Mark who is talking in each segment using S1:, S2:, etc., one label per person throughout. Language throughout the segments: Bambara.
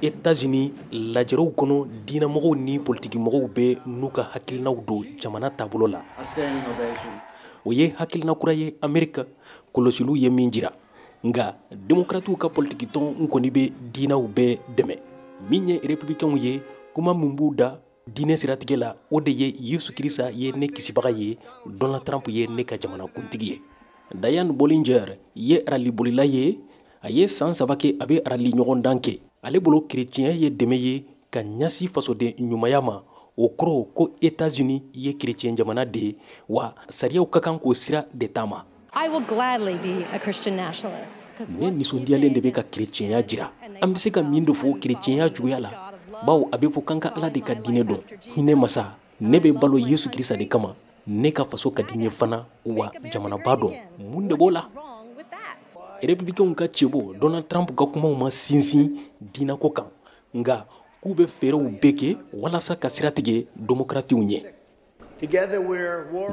S1: États-Unis lajɛrɛw kɔnɔ diinɛmɔgɔw ni politikimɔgɔw bɛ n'u ka hakilinaw don jamana taabolo la. O ye hakilina kura ye Amerika kɔlɔsiliw ye min jira. Nka demokratiw ka politikitɔn kɔni bɛ diinɛw bɛɛ dɛmɛ. Min ye républicainw ye, kuma min b'u da diinɛ siratigɛ la, o de ye Yesu Kirisa ye ne kisibaga ye, Donald Trump ye ne ka jamanakuntigi ye. Diane Bollinger ye ralibolila ye, a ye san 3 kɛ a bɛ rali ɲɔgɔndan kɛ. Ale bolo kerecɛnya ye dɛmɛ ye ka ɲɛsin fasoden ɲumanya ma. O kɔrɔ ko États-Unis ye kerecɛn jamana de ye, wa sariyaw ka kan k'o sira de taama.
S2: I will gladly be a Christian nationalist.
S1: Ne nisɔndiyalen de bɛ ka kerecɛnya jira. An bɛ se ka min de fɔ kerecɛnya juguya la, bawo a bɛ fɔ k'an ka Ala de ka diinɛ dɔn. Hinɛ masa, ne bɛ balo Yesu Kirisa de kama. Ne ka faso ka di n ye fana, wa jamanaba dɔn. Mun de b'o la? Républicainw ka cɛbɔ Donald Trump ka kumaw ma sinsin diinɛko kan, nka k'u bɛ fɛɛrɛw bɛɛ kɛ walasa ka sira tigɛ démocratiw ɲɛ.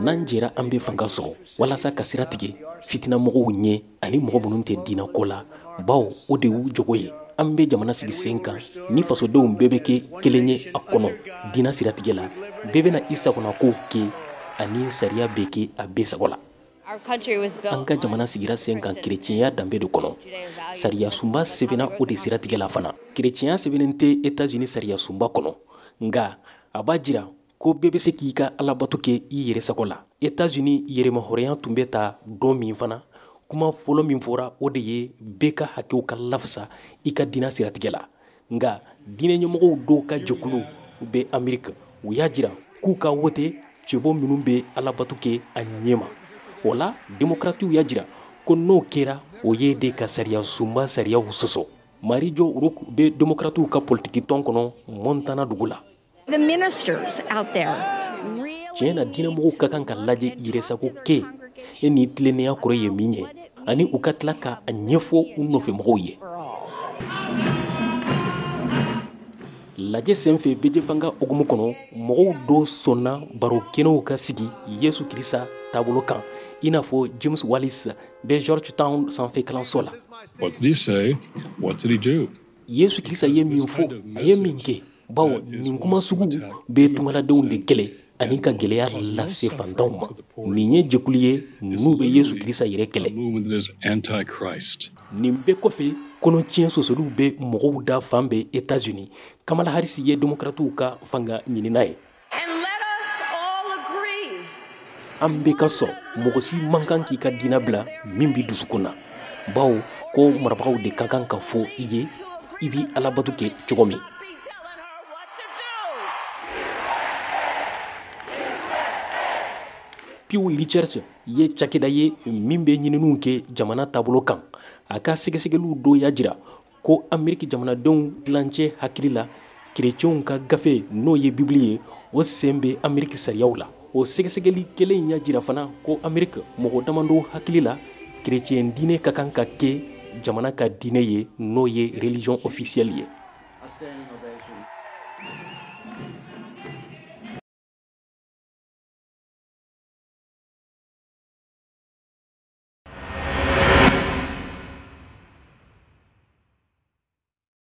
S1: N'an jɛra, an bɛ fanga sɔrɔ walasa ka sira tigɛ fitinamɔgɔw ɲɛ ani mɔgɔ minnu tɛ diinɛko la, bawo o de y'u jogo ye. An bɛ jamana sigi sen kan ni fasodenw bɛɛ bɛ kɛ kelen ye a kɔnɔ diinɛ siratigɛ la, bɛɛ bɛna i sagonako kɛ ani sariya bɛ kɛ a bɛɛ sago la. An ka jamana sigira sen kan kerecɛnya danbe de kɔnɔ. Sariya sunba sɛbɛnna o de siratigɛ la fana. Kerecɛnya sɛbɛnnen tɛ États-Unis sariya sunba kɔnɔ, nka a b'a jira ko bɛɛ bɛ se k'i ka alabato kɛ i yɛrɛ sago la. États-Unis yɛrɛmahɔrɔnya tun bɛ ta don min fana, kuma fɔlɔ min fɔra o de ye bɛɛ ka hakɛw ka lafasa i ka diinɛ siratigɛ la. Nka diinɛ ɲɛmɔgɔw dɔw ka jɛkulu bɛ Ameriki, u y'a jira k'u ka wote cɛbɔ minnu bɛ alabato kɛ a ɲɛma. O la démocratiw y'a jira ko n'o kɛra, o ye de ka sariya sunba sariyaw sɔsɔ. Marijo Rook bɛ démocratiw ka politikitɔn kɔnɔ Montana dugu la.
S3: The ministers out there really
S1: Tiɲɛ na, diinɛmɔgɔw ka kan ka lajɛ yɛrɛsago kɛ e ni tilennenya kɔrɔ ye min ye, ani u ka tila ka a ɲɛfɔ u nɔfɛmɔgɔw ye. Lajɛ senfɛ bɛjɛfanga hukumu kɔnɔ, mɔgɔw dɔw sɔnna baro kɛnɛw ka sigi Yesu Kirisa taabolo kan, i n'a fɔ James Wallis bɛ Georgetown sanfɛ kalanso la.
S4: What did he say? What did he do?
S1: Yesu Kirisa ye min fɔ, a ye min kɛ, bawo nin kuma sugu bɛ tungaladenw de kɛlɛ ani ka gɛlɛya lase fantanw ma. Nin ye jɛkulu ye n'u bɛ Yesu Kirisa yɛrɛ kɛlɛ. Nin bɛɛ kɔfɛ, kɔnɔtiɲɛ sɔsɔliw bɛ mɔgɔw da fan bɛɛ États-Unis. Kamala Harris ye démocratiw ka fanga ɲinina ye. An bɛɛ ka sɔn, mɔgɔ si man kan k'i ka diinɛ bila min b'i dusukun na, bawo ko marabagaw de ka kan ka fɔ i ye i b'i alabato kɛ cogo min. Pew Research ye cakɛda ye min bɛ ɲininiw kɛ jamana taabolo kan. A ka sɛgɛsɛgɛliw dɔw y'a jira ko Ameriki jamanadenw tilancɛ hakili la, kerecɛnw ka gafe n'o ye Bibili ye, o sen bɛ Ameriki sariyaw la. O sɛgɛsɛgɛli kelen in y'a jira fana ko Ameriki mɔgɔ damadɔ hakili la, kerecɛn diinɛ ka kan ka kɛ jamana ka diinɛ ye, n'o ye religion officielle ye.